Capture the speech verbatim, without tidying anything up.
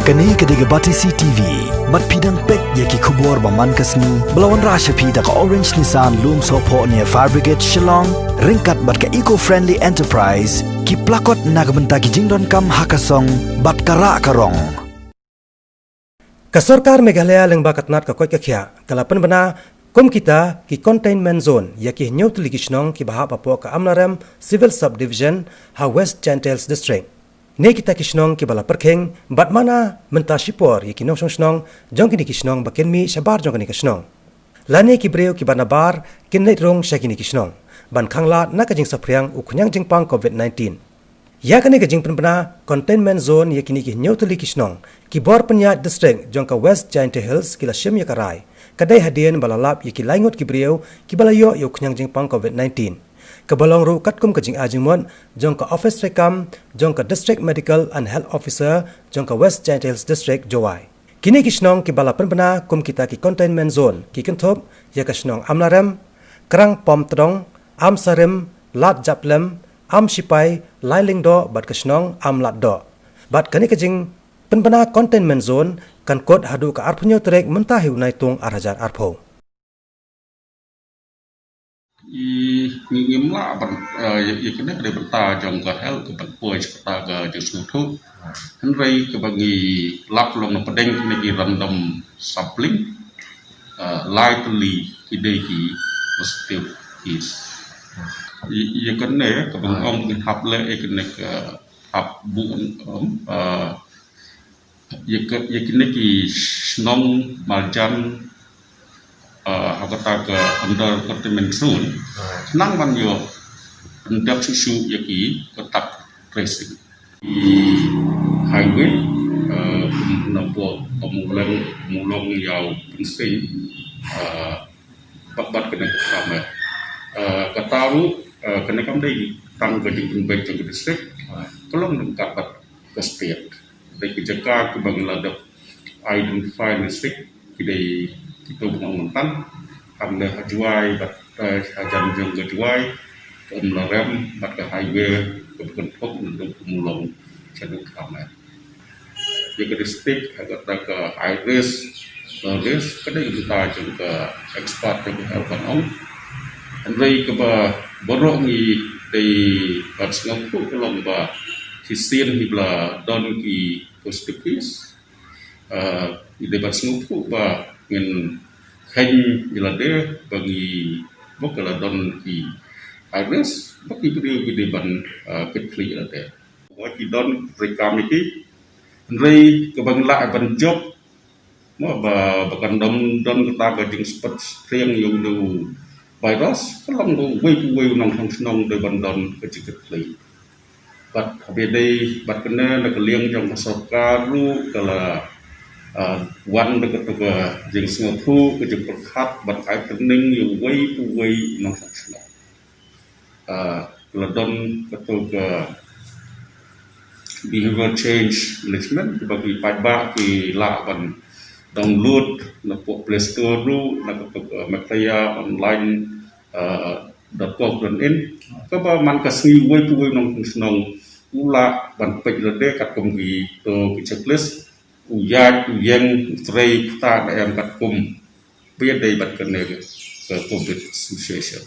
Kane ka dei ka Batesi T V, bad phi dang peit ïa ki khubor ba man ka sngi, ba la wanrah sha phi da ka Orange Nissan Lumsohphoh near Fire Brigade Shillong, ryngkat bad ka Eco Friendly Enterprise, ki plakot na ka bynta ki jingdonkam ha ka song, bad ka rah ka rong. Ka sorkar Meghalaya lyngba ka tnat ka koit ka khiah, ka la pynbna kum kita ki containment zone, ïa ki hynñiew tylli ki shnong kiba hap hapoh ka Amlarem Civil Subdivision ha West Jaintia Hills District. Ne kita ki shnong kiba la pyrkhing, bad mana mynta shipor ïa ki nongshong shnong, jong kine ki shnong ba kin mih shabar jong kane ka shnong. Lane ki briew kiba nabar, kin leit rung sha kine ki shnong. Ban khanglad na ka jingsaphriang u khñiang jingpang covid nineteen. Ïa kane ka jingpynbna, containment zone ïa kine ki hynñiew tylli ki shnong, ki bor pynïaid district jong ka West Jaintia Hills ki la shim ïa ka rai. Ka dei hadien ba la lap ïa ki lai ngut ki briew, kiba la ïoh ïa u khñiang jingpang covid nineteen. Kaba long ruh katkum ka jingai jingmut, jong ka office treikam, jong ka District Medical and Health Officer, jong ka West Jaintia Hills District, Jowai. Kine ki shnong kiba la pynbna kum kita ki containment zone, ki kynthup, ïa ka shnong Amlarem, Krang Pom Tdong, Amsarim, Lad Japlem, Amshipai, Lailingdoh, bad ka shnong Amladdoh. Bad kane ka jingpynbna containment zone, kan kut haduh ka arphew hynñiew tarik mynta hi u Naitung ar hajar arphew. I, ngi, ngim lah ban, eh, ïa, ïa kane ka dei bynta jong ka health ka ban poi sha kata ka jingsngewthuh. Hynrei kaba ngi lap long na pdeng kine ki random sampling, eh, lai tylli ki dei ki positive case. I, ïa kane kaba ngin ong ngin hap leh ïa kane ka hap bu, um, eh, ïa ka, ïa kine ki shnong marjan, eh, ha kata ka under containment zone. Khnang ban ïoh pyndep shuh shuh ïa ki contact tracing. Ki highway, eh, kum na pdeng Mulong, Mulong ïa u Mynsiem, eh, bad, bad kane ka kam, eh. Eh, kata ruh, eh, kane kam dei tang ka jingpynbeit jong ka district, ka long ryngkat bad ka state. Dei ki jaka kiba ngi la dep identify na state, ki dei kito ba nga ong mynta, hangne ha Jowai bad, eh, hajan jong ka Jowai, ka Umlarem bad ka highway kaba kynthup naduh Mulong shaduh Thamer. Ïa ka district ha kata ka high risk, low risk, ka dei ka bynta jong ka expert jong ka health ban ong. Hynrei kaba baroh ngi dei ban sngewthuh ka long ba shisien hi ba la don ki positive case. Ah, ngi dei ban sngewthuh ba ngin kheiñ ïa lade ba ngi, ba ka la don ki high risk, ba ki briew ki dei ban, ah, kit khlieh ïa lade. Ba ki don treikam ïa ki. Hynrei kaba ngi lah ban jop, mo, ba, ba kan don, don kata ka jingspet spriang ïa u virus, ka long ba uwei pa uwei u nongshong shnong dei ban don ka jingkit khlieh. Bad haba dei bad kane na ka liang jong ka sorkar ruh ka la, ah, wan da kata ka jingsngewthuh, ka jingpyrkhat ban ai training ïa uwei pa uwei u nongshong shnong. Ah, la don kato ka behavior change management, kaba ki paidbah ki lah ban download na pdeng Play Store ruh, na kato ka Meghalaya online, ah, dot gov dot in. Kaba man ka sngi uwei pa uwei u nongshong shnong u lah ban peit lade katkum kito ki checklist, u ïaid, u ïeng, u trei, u ktah, da em katkum ba ïadei bad kane ka covid situation.